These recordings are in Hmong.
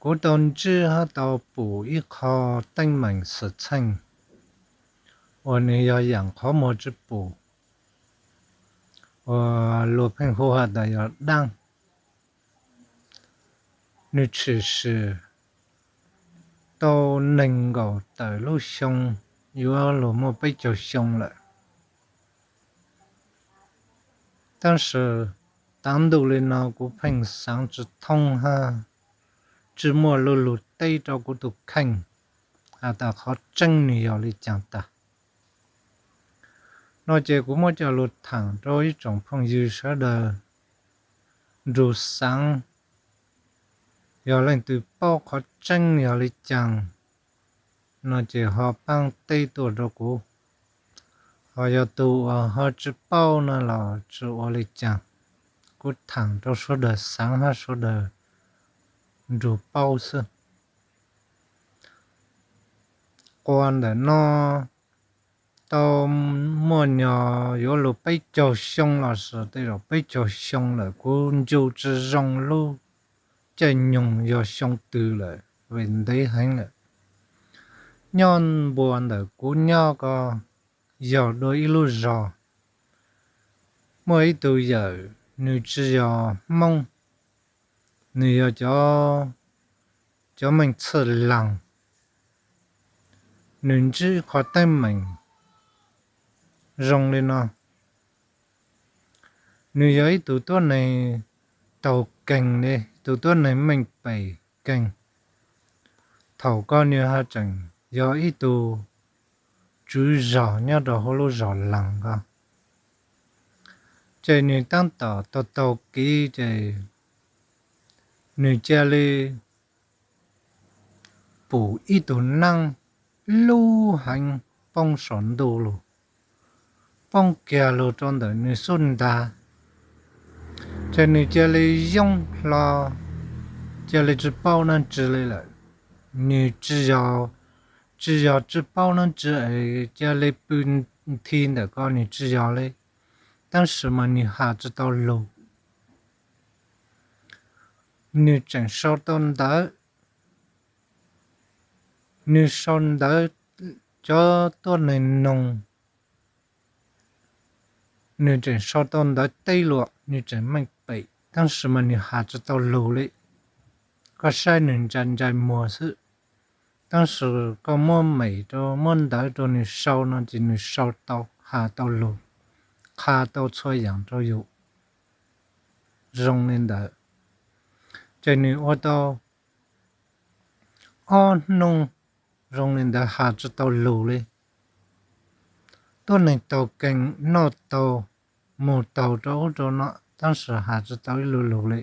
Kuv tau ntsib hab tau pum ib qho teeb meem xwm txheej uas nws yog yaam qhov muag tsi pum, uas luag pheej hu has tas yog daab. Nws tshwm sim tau neeg nkaum tawm lub xyoo, yuav luag muaj peb caug xyoo lawm. Tab sis taav ntuj li no kuv pheej xaav tsi thoob hab tsi muaj lub lug teb rau kuv tug kheej has tas qhov tseeb nws yog li caag tag. No ces kuv muab coj lug thaam rau ib tsoom phooj ywg sawv daws nrug xaav. Yog leej twg paub qhov tseeb yog li caag no ces ho paab teb tuaj rau kuv. Ho yog tug uas ho tsi paub no los tsi ua li caag, kuv thaam rau sawv daws xaav hab sawv daws nrug paub xwb. Quas ntawm no tau muaj nyog yuav luag peb caug xyoo lossis tej zaum peb caug xyoo lawm, kuv ncu tsi zoo lub caij nyoog yog xyoo twg lawm vim ntev heev lawm. Nyob npuas ntawm kuv nyob ko yog dua ib lub zog, muaj ib tug yawm, nws tsi yog Hmoob, nws yog cov, cov Meej Txhij Laag. Nws ntsib ib qho teeb meem zoo li no. Nws yog ib tug tuab neeg taug keeg li, ib tug tuab neeg meej pem keeg. Thaum ko nws ho tseem yog ib tug tswv zog nyob rau hauv lub zos Laag ko. Ces nws taab tom taug taug kev ces nws cia li pum ib tug naab lub heev poob saum ntuj lug, poob kiag lug rau ntawm nws xub ntag. Ces nws cia li yoog hlo, cia li tsi paub dlaab tsi li lawm. Nws tsi yog, tsi yog tsi paub dlaab tsi es cia li pw nthi ntawm ko, nws tsi yog li. Tab sis mas nws has tsi tau lug. Nws tseem sau tau ntawv, nws sau ntawv cov tuab neeg noog, nws tseem sau tau ntawv teb luam, nws tseem meej pem, tab sis mas nws has tsi tau lug li. Koj saib nws ntsais ntsais muag xwb, tab sis koj muab mem rau, muab ntawv rau nws sau no ces nws sau tau, has tau lug, qha tau txhua yaam rau yus zoo li ntawd. Ces nws ua tau ob nub zoo li ntawd has tsi tau lug li. Tuab neeg taug keeg noj taug, moog taug rau ub rau no, tab sis has tsi tau ib lu lug li.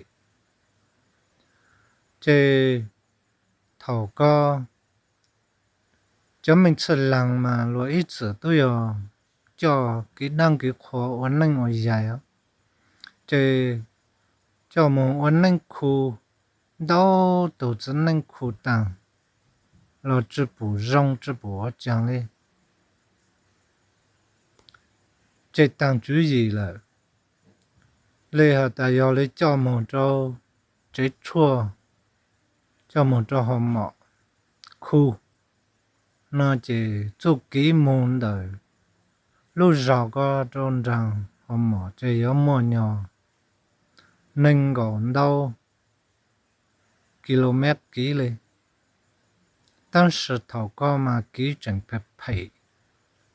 Ces thaum ko cov Meej Txhij Laag mas luag ib txwm tub yog coj kev dlaab kev qhua ua neej ua yaig, ces coj moog ua neej khu, ntau tug txiv neej khu taag los tsi pum zoo tsi pum ua caag li. Ces taag tswv yim lawm, li has tas yog li coj moog rau tsev tshuaj, coj moog rau hoo mom khu no ces txuj kev moog ntawm lub zog ko rau nraag hoo mom ces yuav muaj nyog neeg nkaum ntau kilomev kev li. Tab sis thaum ko mas kev tseem phem phem,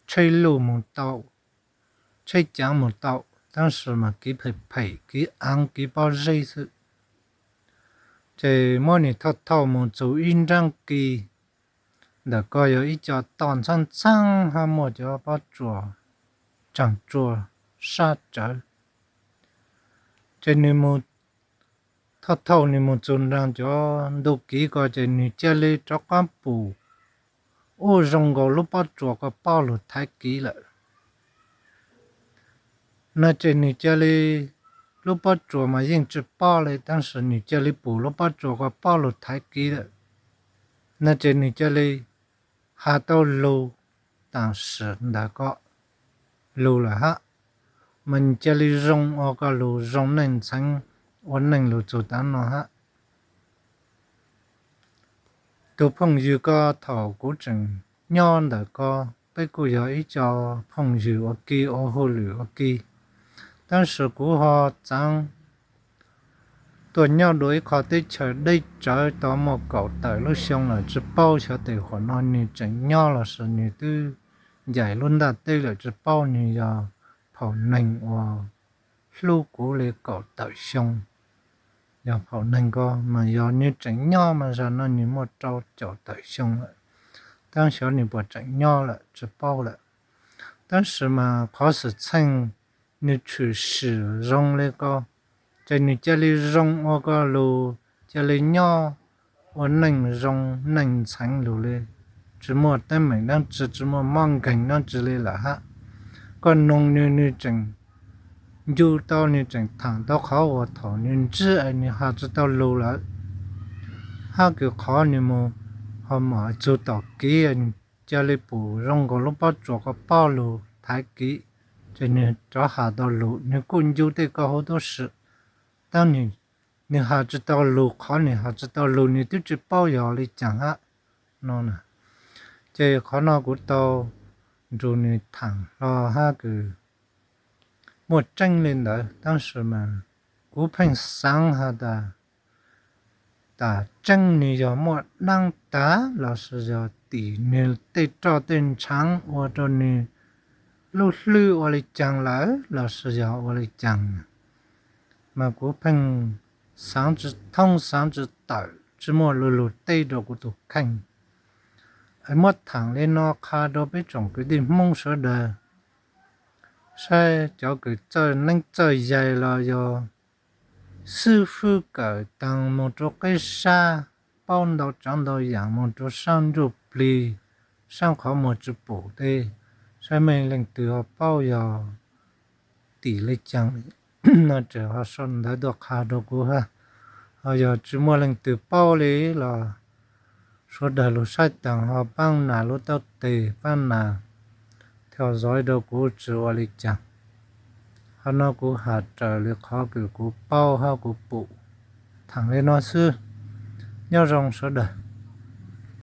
tsheb luj moog tau, tsheb caav moog tau, tab sis mas kev phem phem, kev aav kev pob zeb xwb. Ces muab nws thauj thauj moog txug ib nraab ki, ntawm ko yog ib co toj ntxhaab ntxhaab hab muaj cov pob tsuas tsaag tsua sab tsawv. Ces nws moog thauj thauj nws moog txug nraag cov ntu kev ko ces nws cia li rov qaab pum ub zoo nkaus lub pob tsuas ko pob lug thaiv kev lawm. No ces nws cia li, lub pob tsuas mas yeej tsi pob li, tab sis nws cia li pum lub pob tsuas ko pob lug thaiv kev lawm. No ces nws cia li has tau lug, taam sim ntawd ko lug lawm hab, mas nws cia li zoo ua ko lug zoo neej ntxheev ua neej lug txug taav no hab. Tus phooj ywg ko thaum kuv tseem nyob ntawm ko, peb kuj yog ib co phooj ywg ua ke, ua hauj lwm ua ke, tab sis kuv ho txeev tuaj nyob dua ib qho teb chaws deb tsawv tau muaj kaum tawm lub xyoo lawm tsis paub xyov tes huam no nws tseem nyob los sis nws twb ncaim lub ntaj teb lawm tsis paub. Nws yog phaum neeg uas hlub kuv li kaum tawm xyoo, yog phaum neeg ko mas yog nws tseem nyob mas zag no nws muaj rau caum tawm xyoo lawm, tab xyov nws puas tseem nyob lawm tsis paub lawm. Tab sis mas qhov xwm txheej nws tshwm sim zoo li ko, ces nws cia li zoo ua ko lus, cia li nyob ua neej zoo neej ntxheev lug li, tsis muaj teeb meem dab tsi, tsis muaj mob nkeeg dab tsi li lawm hab. Koj noog nws, nws tseem ncu tau, nws tseem thaam tau qhov uas thaum nws ntsib es nws has tsis tau lus lawm, hab kws qhov nws mus ho mom txug tom kev cia li pum zoo nkaus lub pob tsuas ko paub lug thaiv kev, ces nws rov has tau lus. Nws kuj ncu tej ko huv tub si, tab nws has tsis tau lus, qhov nws has tsis tau lus nws twb tsis paub yog li caag hab no. Ces qhov no kuv tau nrug nws thaam hlo hab kws muaj tseeb li ntawd, tab sis mas kuv pheej xaav has tas, tas tseeb nws yog muaj dlaab tag los sis yog tim nws tej roj tej ntshaav ua rau nws lub hlwb ua li caag lawm los sis yog ua li caag, mas kuv pheej xaav tsis thoob xaav tsis tawm, tsis muaj lu lug teb rau kuv tus kheej. Es muab thaam li no qha rau peb tsoom kwv tij Hmoob sawv daws, saib cov kws txawj neeb txawj yaig los yog xwb fwb kawm taag moog rua qeb sab, paub ntau tsaav ntau yaam moog rua sab ntsuj plig, saab qhov muag tsis pum tej, saib mej leej twg ho paub yog tim li caag no ces ho sau ntawv tuaj qha rau kuv hab. Ho yog tsis muaj leej twg paub li los sawv daws lug saib taag ho paab nas lub taub teg, paab nas theo dõi rau kuv tsis ua li caag. Qhov no kuv has raws li qhov kws kuv paub hab kuv pum, thaam li no xwb. Nyob zoo sawv daws.